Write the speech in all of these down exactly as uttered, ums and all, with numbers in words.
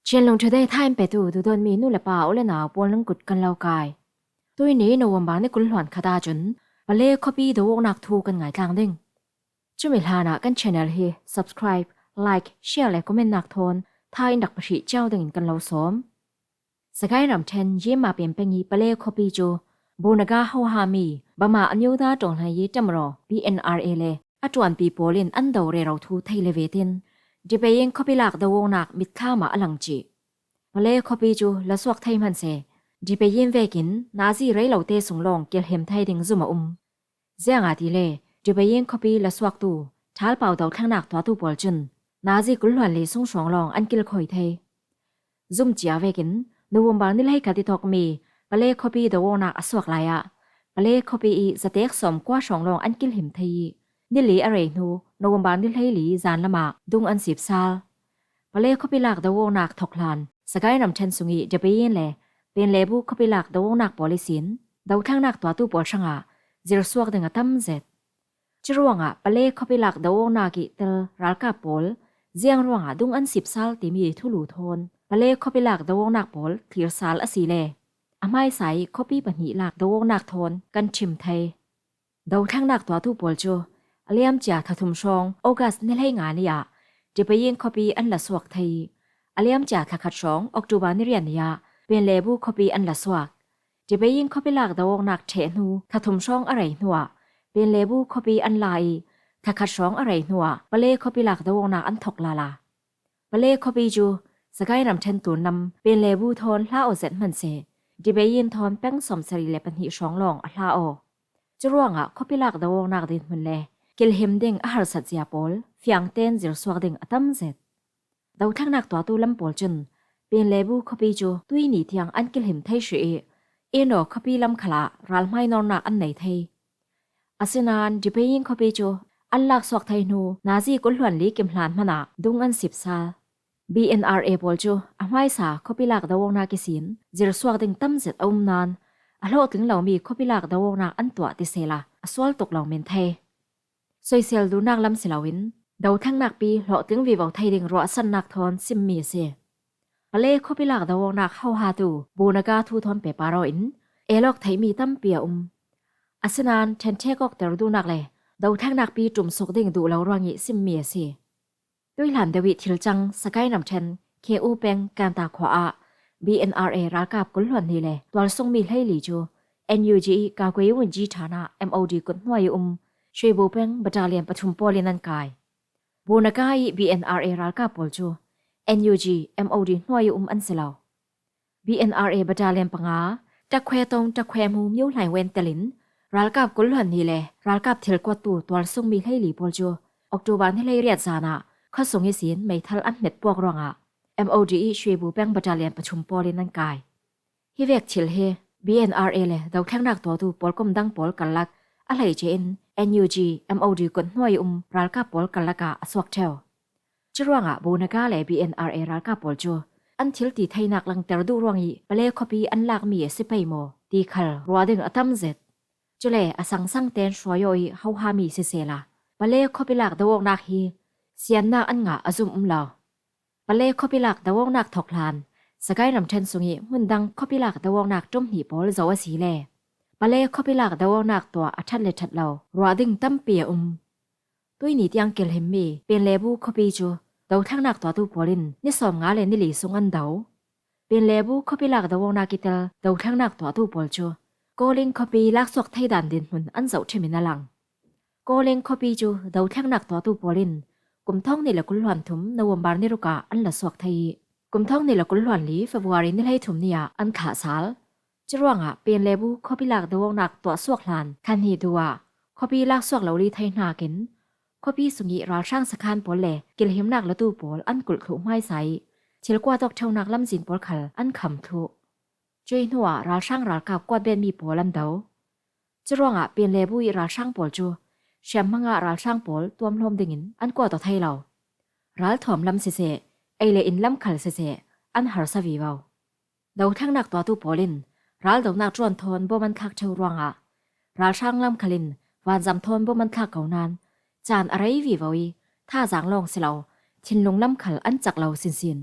Chinlung Today thain petu duhdawtmi nu le pa u le nau pawl nang kut kan lo kai. Tuini November ni kul hluan khat ahcun Pale khuapi do awknak thu kan ngai tlang ding. Cumi hlanah kan channel hi subscribe, like, share le comment nak thawn tha in rak pahrih cio dingin kan lo sawm. Sagaing ramṭhen Yema peng i Pale khuapi cu Bunaga hohami Bama Anyuda Ṭawnhleiyi Ṭamraw, B N R A le a ṭuanpi pawl in an do rero thu thei le vetin Dipeyin khuapi lak do awknak mitthlam ah a lang cih. Pale khuapi cu lasuak thei hmanhse, Dipeyin vekin nazi rei lote sung lawng kilhim thei ding zum a um. Ziangahtile Dipeyin khuapi lasuaktu ṭhalpau dothlennak tuahtu pawl cun nazi kul hluan li sung hrawng lawng an kilkhawi thei. Zumcia vekin November ni hleikhat i tawkmi Pale khuapi do awknak a suak lai ah Pale khuapi i zatek sawmkua hrawng lawng an kilhim thei i ni li a rei hnu November ni hleili zan lamah dung an sip sal. Pale khuapi lak do awknak thok hlan Sagaing ramṭhen sung i Dipeyin le Penlebu khuapi lak do awknak pawl ihsin dothlennak tuahtu pawl hrangah zirsuak ding a tam zet. Curuangah Pale khuapi lak do awknak i tel ralkap pawl ziang ruangah dung an sip sal timi thulu thawn Pale khuapi lak do awknak pawl thlir sal a si le a hmaisa i khuapi pahnih lak do awknak thawn kan ṭhim thei. Dothlennak tuahtu pawl cu a liamcia thlathum hrawng August ni hleinga ni ah Dipeyin khuapi an lasuak thei i a liamcia thlakhat hrawng October ni riat ni ah Penlebu khuapi an lasuak. Dipeyin khuapi lak do awknak ṭheh hnu thlathum hrawng a rei hnuah Penlebu khuapi an la i thlakhat hrawng a rei hnuah Pale khuapi lak do awknak an thok lala. Pale khuapi cu Sagaing ramṭhen tun nam Penlebu thawn hla aw zet hmanhse, Dipeyin thawn peng sawmsarih le pahnih hrawng lawng a hla aw. Curuangah khuapi lak do awknak dinhmun le kilhim ding a harsat zia pawl fiangtein zirsuak ding a tam zet. Dothlennak tuahtu lam pawl cun Penlebu khuapi cu tuini tiang an kilhim thei hrih i Eno khuapi lam khalah ralhmai nawrnak an nei thei. Asinain Dipeyin khuapi cu an laksuak thei hnu nazi kul hluan li kim hlan hmanah dung an sip sal. B N R A pawl cu a hmaisa khuapi lak do awknak ihsin zirsuak ding tam zet a um nain a hlawhtling lomi khuapi lak do awknak an tuah ti sela a sual tuk lo men thei. Soisel duhnak lam si loin dothlennak pi hlawhtling vivo thei ding ruahsannak thawn simmi a si. Pale khuapi lak do awknak hohatu Bunaga thu thawn pehpar aw in elawk theihmi tampi a um. Asinain ṭhenṭhek awkter duhnak le dothlennak pi ṭumsuk ding duh lo ruang i simmi a si. Tuihlan deuh i thil cang Sagaing ramṭhen Khe U peng Kanta khua ah B N R A ralkap kul hluan hnih le tualsungmi hleili cu N U G i Kaguiwunji ṭhan ah M O D kut hnuai i um Shwebu peng battalion pathum pawl in an kai. Bunaga i B N R A ralkap pawl cu N U G M O D hnuai i um an si lo. B N R A battalion panga, Takhwe Tong Takhwe Hmu Myo Hlaing Wen telin ralkap kul hluan hnih le ralkap thil kuattu tualsungmi hleili pawl cu October ni hleiriat zan ah khuasung ihsin meithal an hmet puak ruangah M O D i Shwebu peng battalion pathum pawl in an kai. Hi vek thil hi B N R A le dothlennak tuahtu pawlkom dang pawl karlak a hleice in N U G M O D kut hnuai um ralkap pawl karlak ah a suak ṭheu. Curuangah Bunaga le B N R A ralkap pawl cu an thil ti theinak langter duh ruang i Pale khuapi an lakmi a si pei maw ti khal ruah ding a tam zet. Cule a sangsang ten hruai aw i hohami sisela Pale khuapi lak do awknak hi siannak an ngah a zum um lo. Pale khuapi lak do awknak thok hlan Sagaing ramṭhen sung i hmun dang khuapi lak do awknak ṭum hnih pawl zoh a si le Pale khuapi lak do awknak tuah a ṭhat le ṭhat lo ruah ding tampi a um. Tuini tiang kilhimmi Penlebu khuapi cu dothlennak tuahtu pawl in ni sawmnga le ni li sung an do. Penlebu khuapi lak do awknak i tel dothlennak tuahtu pawl cu Kawling khuapi laksuak thei dan dinhmun an zoh ṭhimin a lang. Kawling khuapi cu dothlennak tuahtu pawl in kum thawng hnih le kul hluan thum November ni ruk ah an lasuak thei i kum thawng hnih le kul hluan li February ni hleithum ni ah an thlah sal. Curuangah Penlebu khuapi lak do awknak tuahsuak hlan thla hnih duh ah khuapi laksuak lo li thei hnakin khuapi sung i ralhrang sakhan pawl le kilhimnak latu pawl an kulh thluh hmaisa i thil kuat awk ṭheunak lamzin pawl khal an kham thluh. Cuih hnuah ralhrang ralkap kuat betmi pawl an do. Curuangah Penlebu i ralhrang pawl cu hriamhmang ah ralhrang pawl tuamhlawm dingin an kuat aw thei lo. Ralthuam lam siseh, ei le inn lam khal siseh, an harsa vivo. Dothlennak tuahtu pawl in raldonak ṭuan thawn bom an thlak ṭheu ruangah ralhrang lam khal in vanzam thawn bom an thlak ko nain caan a rei vivo i thazaang lawng si lo, thinlung lam khal an cak lo sinsin.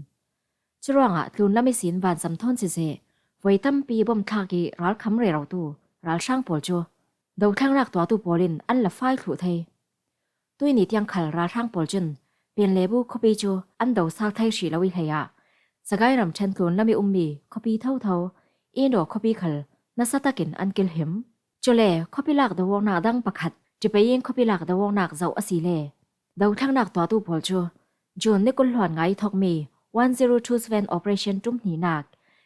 Curuangah tlunlam ihsin vanzam thawn siseh, voi tampi bom thlak ih ralkham rerotu ralhrang pawl cu dothlengnak tuahtu pawl in an la fai thluh thei. Tuihni tiang khal ralhrang pawl cun Penlebu khuapi cu an do sal thei hrih lo ih hleiah Sagaing ramṭhen tlunlam ih ummi khuapi thotho Indaw khuapi khal nasa takin an kilhim. Cule khuapi lak do-awknak dang pakhat Tipaing khuapi lak do-awknak zoh asile dothlengnak tuahtu pawl cu June ni kul hluan nga ih thokmi one zero two seven operation ṭum hnihnak,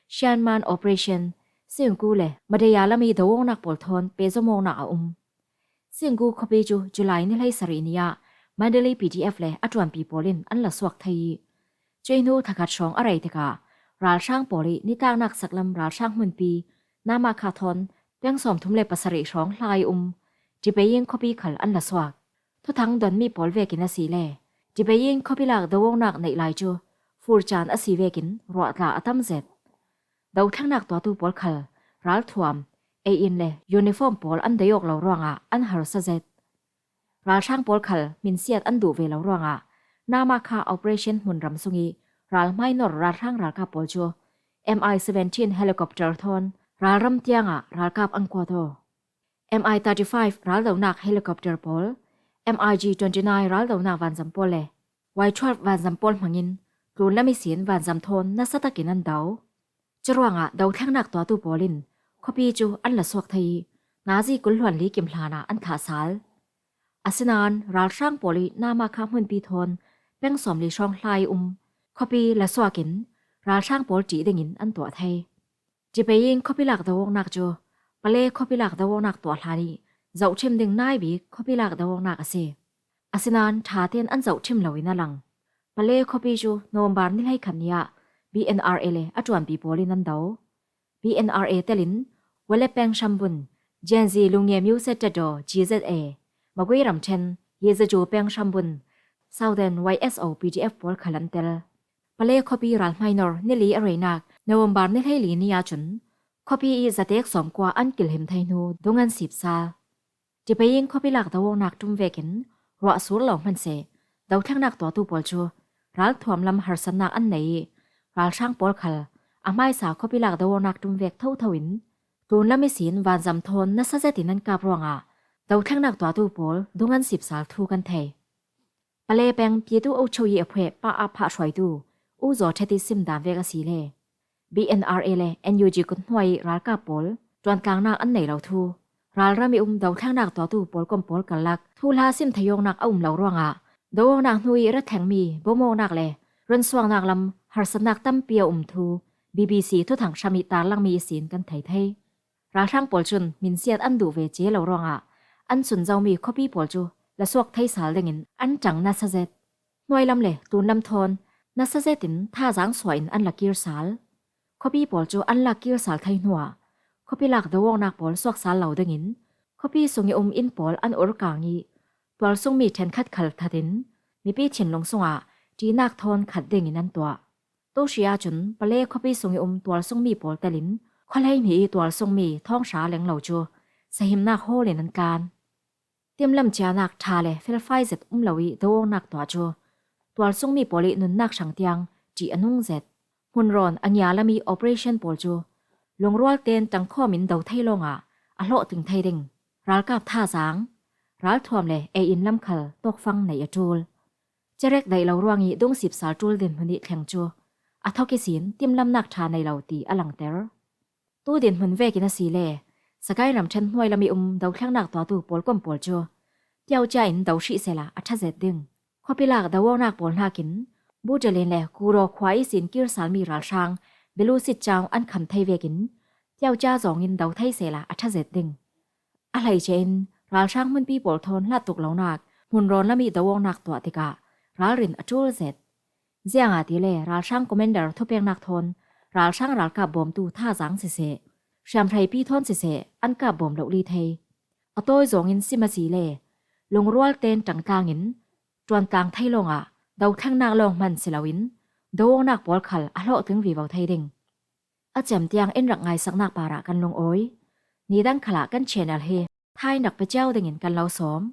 Shanman operation, Singku le Madaya lam ih do-awknak pawl thawn pehzom awknak a um. Singku khuapi cu July ni hleisarih ni ah Mandalay P D F le a ṭuanpi pawl in an la suak thei ih, cuih hnu thakhat hrawng a rei tikah ralhrang pawl ih nitlaknak saklam ralhrang hmunpi Namakha thawn peng sawmthum le pasarih hrawng hla ih um Tipaing khuapi khal an la suak. Thuthang donmi pawl vekin asile Tipaing khuapi lak do-awknak neih lai cu fur caan a si vekin ruah tla a tam zet. Dothlengnak tuahtu pawl khal ralthuam, ei-in le uniform pawl an dei awk lo ruangah an harsa zet. Ralhrang pawl khal hminsiat an duh ve lo ruangah Namakha operation hmunram sungih ralhmai nor ralhrang ralkap pawl cu M I seventeen helicopter thawn ralram tiangah ralkap an kuat aw. M I thirty-five raldonak helicopter pawl, M I G twenty-nine raldonak vanzam pawl le Y twelve vanzam pawl hmangin tlunlam ihsin vanzam thawn nasa takin an do. Curuangah dothlengnak tuahtu pawl in khuapi cu an la suak thei ih, nazi kul hluan li kim hlanah an thlah sal. Asinain ralhrang pawl ih Namakha hmunpi thawn peng sawmli hrawng hla ih um khuapi la suak in ralhrang pawl ṭih dingin an tuah thei. Tipaing khuapi lak do-awknak cu Pale khuapi lak do-awknak tuah hlan ih zohṭhim ding nai bik khuapi lak do-awknak a si. Asinain ṭha tein an zohṭhim loin a lang. Pale khuapi cu November ni hleikhat ni ah B N R A le a ṭuanpi pawl in an do. B N R A telin Wale peng hrambun, Gen Z Lunge Muse Tado, G Z A, Magui ramṭhen, Yezajo peng hrambun, Southern Y S O P D F pawl khal an tel. Pale khuapi ralhmai nor ni li a reinak November ni hleili ni ahcun khuapi ih zatek sawmkua an kilhim thei hnu dung an sip sal. Tipaing khuapi lak do-awknak ṭum vekin ruah sur lo hmanseh, dothlengnak tuahtu pawl cu ralthuam lam harsatnak an nei ih, ralhrang pawl khal a hmaisa khuapi lak do-awknak ṭum vek thotho in tlunlam ihsin vanzam thawn nasa zetin an kap ruangah dothlengnak tuahtu pawl dung an sip sal thu kan thei. Pale peng Pitu Ocho ih a phueh pa a phah hruaitu U Zaw Ṭhet ih simdan vek asile B N R A le N U G kut hnuai ih ralkap pawl ṭuantlangnak an nei lo thu, ralram ih um dothlengnak tuahtu pawlkom pawl karlak thuhla sim thei awknak a um lo ruangah do-awknak hnu ih ra thlengmi bom awknak le runsuaknak lam harsatnak tampi a um thu B B C thuthang hram ih tarlangmi ihsin kan thei thei. Ralhrang pawl cun hminsiat an duh ve cia lo ruangah an sun zomi khuapi pawl cu la suak thei sal dingin an ṭang nasa zet. Hnuailam le tlunlam thawn nasa zetin thazaang suah in an la kir sal. Khuapi pawl cu an lak kir sal thei hnuah khuapi lak do-awknak pawl suak sal lo dingin khuapi sung ih um inn pawl an ur kang ih tualsungmi ṭhenkhat khal thatin mipi thinlung sungah ṭihnak thawn khat dingin an tuah. Tushi ahcun Pale khuapi sung ih um tualsungmi pawl telin khualei hnih ih tualsungmi thawng hra leng lo cu sahimnak hawl in an tlan. Timlam cianak ṭha le felfai zet um lo ih do-awknak tuah cu tualsungmi pawl ih nunnak hrang tiang ṭih a nung zet. Hmunrawn a ngia lam ih operation pawl cu lungrual tein ṭangkhawm in do thei lawngah a hlawhtling thei ding ralkap thazaang, ralthuam le ei-in lam khal tawkfang nei a ṭul. Cerek daih lo ruang ih dungsip sal ṭul dinhmun ih thleng cu a thawk ihsin timlamnak ṭha nei lo ti a langter. Tu dinhmun vekin asile Sagaing ramṭhen hnuailam ih um dothlengnak tuahtu pawlkom pawl cu tiaucia in do hrih sehla a ṭha zet ding. Khuapi lak do-awknak pawl hnakin Butalin le Kuro khua ihsin kir salmi ralhrang Belu Sitcaung an kham thei vekin tiaucia zawngin do thei sehla a ṭha zet ding. A hleice in ralhrang hmunpi pawl thawn hlat tuk lonak hmunrawn lam ih do-awknak tuah tikah ralrin a ṭul zet. Ziangahtile ralhrang commander thupeknak thawn ralhrang ralkap bawmtu thazaang siseh, hriamhreipi thawn siseh an kap bawm loh li thei. A tawi zawngin sim asile lungrual tein ṭangtlangin ṭuantlang thei lawngah dothlengnak lawng hman si loin do-awknak pawl khal a hlawhtling vivo thei ding. A cem tiang in rak ngaisaknak parah kan lungawi. Nidang khalah kan channel hi thain rak pe cio dingin kan lo sawm.